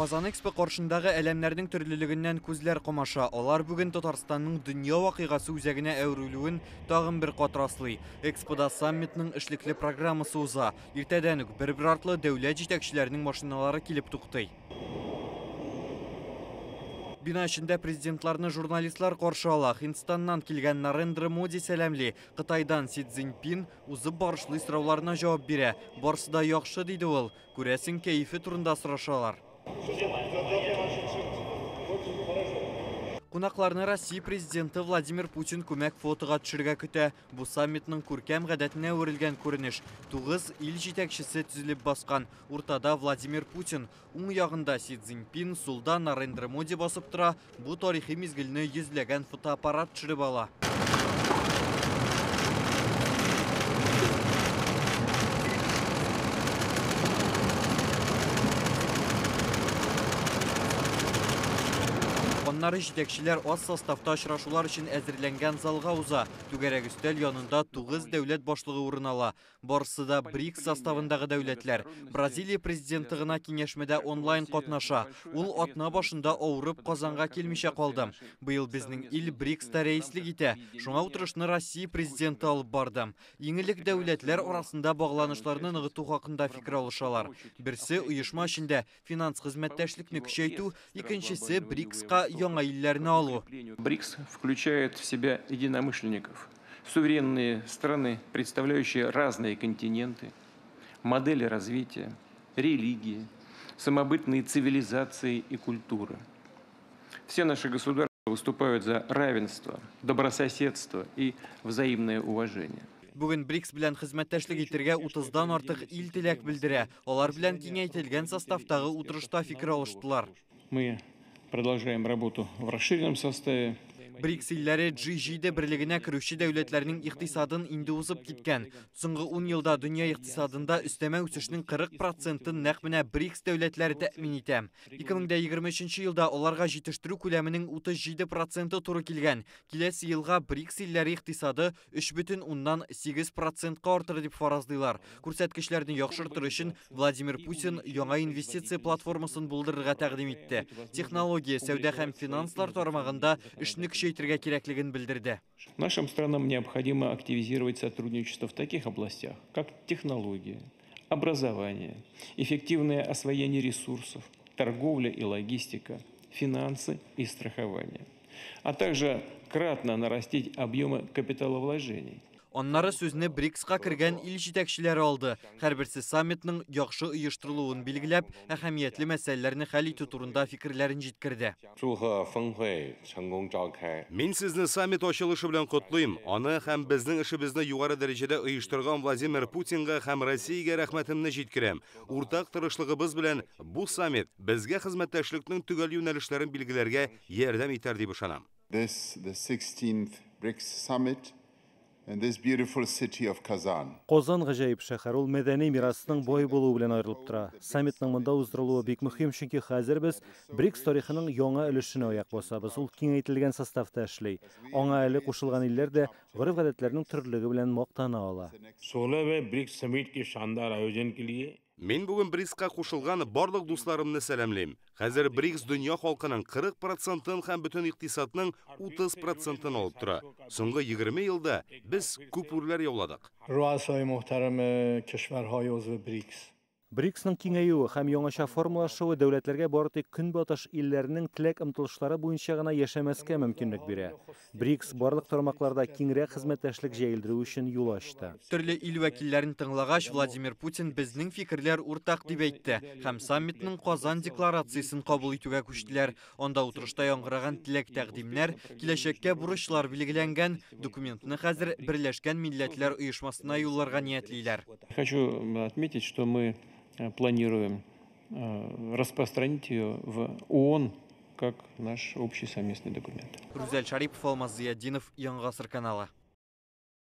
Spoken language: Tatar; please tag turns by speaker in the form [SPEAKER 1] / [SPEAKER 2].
[SPEAKER 1] Казан Экспо каршындагы әләмнәрнең төрлелегеннән күзләр камаша. Алар бүген Татарстанның дөнья вакыйгасы үзәгенә әверелүен тагын бер кат раслый. Экспода саммитның эшлекле программасы уза. Иртәдән үк бер-бер артлы дәүләт җитәкчеләренең машиналары килеп туктый. Бина эчендә президентларны журналистлар каршы ала. Һиндстаннан килгән Нарендра Моди сәламли. Кытайдан Си Цзиньпин узып барышлый сорауларына җавап бирә. Барысы да яхшы, диде ул. Күрәсең, кәефе турында сорашалар. Кунакларны Россия президенты Владимир Путин күмәк фотога төшергә көтә. Бу саммитның күркәм гадәтенә әверелгән күренеш. 9 ил җитәкчесе төзелеп баскан. Уртада Владимир Путин, уң ягында Си Цзиньпин, сулда Нарендра Моди басып тора. Бу тарихи мизгелне йөзләгән фотоаппарат төшереп ала. Аннары җитәкчеләр аз составта очрашулар өчен әзерләнгән залга уза. Түгәрәк өстәл янында 9 дәүләт башлыгы урын ала. Барысы да БРИКС составындагы дәүләтләр. Бразилия президенты гына киңәшмәдә онлайн катнаша. Ул атна башында авырып Казанга килмичә калды. Быел безнең ил БРИКСта рәислек итә. Шуңа утырышны Россия президенты алып барды. Иң элек дәүләтләр арасында багланышларны ныгыту хакында фикер алышалар. Берсе оешма эчендә финанс хезмәттәшлекне көчәйтү, икенчесе БРИКСка яңа илләрне алу.
[SPEAKER 2] БРИКС включает в себя единомышленников, суверенные страны, представляющие разные континенты, модели развития, религии, самобытные цивилизации и культуры. Все наши государства выступают за равенство, добрососедство и взаимное уважение.
[SPEAKER 1] Бүген БРИКС белән хезмәттәшлек итәргә 30-дан артык ил теләк белдерә. Алар белән киңәйтелгән составтагы утырышта фикер алыштылар.
[SPEAKER 2] Мы продолжаем работу в расширенном составе.
[SPEAKER 1] БРИКС илләре G7 берлегенә керүче дәүләтләрнең икътисадын инде узып киткән. Соңгы 10 елда дөнья икътисадында өстәмә үсешнең 40%-ын нәкъ менә БРИКС дәүләтләре тәэмин итә. 2023 елда аларга җитештерү күләменең 37% туры килгән. Киләсе елга БРИКС илләре икътисады 3,8%-ка артыр дип фаразлыйлар. Күрсәткечләрне яхшыртыр өчен Владимир Путин яңа инвестиция платформасын булдырырга тәкъдим итте. Технология, сәүдә һәм финанслар тармагында эшне көчәйтергә кирәклеген белдерде.
[SPEAKER 2] Нашим странам необходимо активизировать сотрудничество в таких областях, как технология, образование, эффективное освоение ресурсов, торговля и логистика, финансы и страхование, а также кратно нарастить объемы капиталовложений.
[SPEAKER 1] Аннары сүзне БРИКСка кергән ил җитәкчеләре алды. Һәрберсе саммитның яхшы оештырылуын билгеләп, әһәмиятле мәсьәләләрне хәл итү турында фикерләрен җиткерде.
[SPEAKER 3] Мин сезне саммит ачылышы белән котлыйм. Аны һәм безнең эшебезне югары дәрәҗәдә оештырган Владимир Путинга һәм Россиягә рәхмәтемне җиткерәм. Уртак тырышлыгыбыз белән бу саммит безгә хезмәттәшлекнең төгәл юнәлешләрен билгеләргә ярдәм итәр дип ышанам.
[SPEAKER 4] This the 16th BRICS summit in this beautiful city of Kazan.
[SPEAKER 5] Казан гаҗәеп шәһәр, ул мәдәни мирасының бай булуы белән аерылып тора. Саммитның монда уздырылуы бик мөһим, чөнки хәзер без БРИКС тарихының яңа өлешенә аяк басабыз. Ул киңәйтелгән составта эшли. Аңа әле кушылган илләр дә гореф-гадәтләрнең төрлелеге белән мактана ала.
[SPEAKER 6] 16वें BRICS summit के शानदार आयोजन के लिए
[SPEAKER 3] Мин бүген БРИКСка кушылган барлык дусларымны сәламлим. Хәзер БРИКС дөнья халкының 40%-ын һәм бөтен икътисадның 30%-ын алып тора. Соңгы 20 елда без күп үрләр яуладык.
[SPEAKER 7] رؤسای محترم کشورهای عضو بریکس.
[SPEAKER 5] БРИКСның киңәюе һәм яңача формалашуы дәүләтләргә бары тик көнбатыш илләренең теләк омтылышлары буенча гына яшәмәскә мөмкинлек бирә. БРИКС барлык тармакларда киңрәк хезмәттәшлек җәелдерү өчен юл ачты.
[SPEAKER 1] Төрле ил вәкилләрен тыңлагач, Владимир Путин безнең фикерләр уртак дип әйтте һәм саммитның Казан декларациясен кабул итүгә күчтеләр. Анда утырышта яңгыраган теләк-тәкъдимнәр, киләчәккә бурычлар билгеләнгән. Документны хәзер Берләшкән Милләтләр Оешмасына юлларга ниятлиләр.
[SPEAKER 2] Хочу отметить, что мы планируем распространить ее в ООН как наш общий совместный документ.
[SPEAKER 1] Рүзәл Шарипов, Алмаз Зиятдинов, Яңа Гасыр каналы.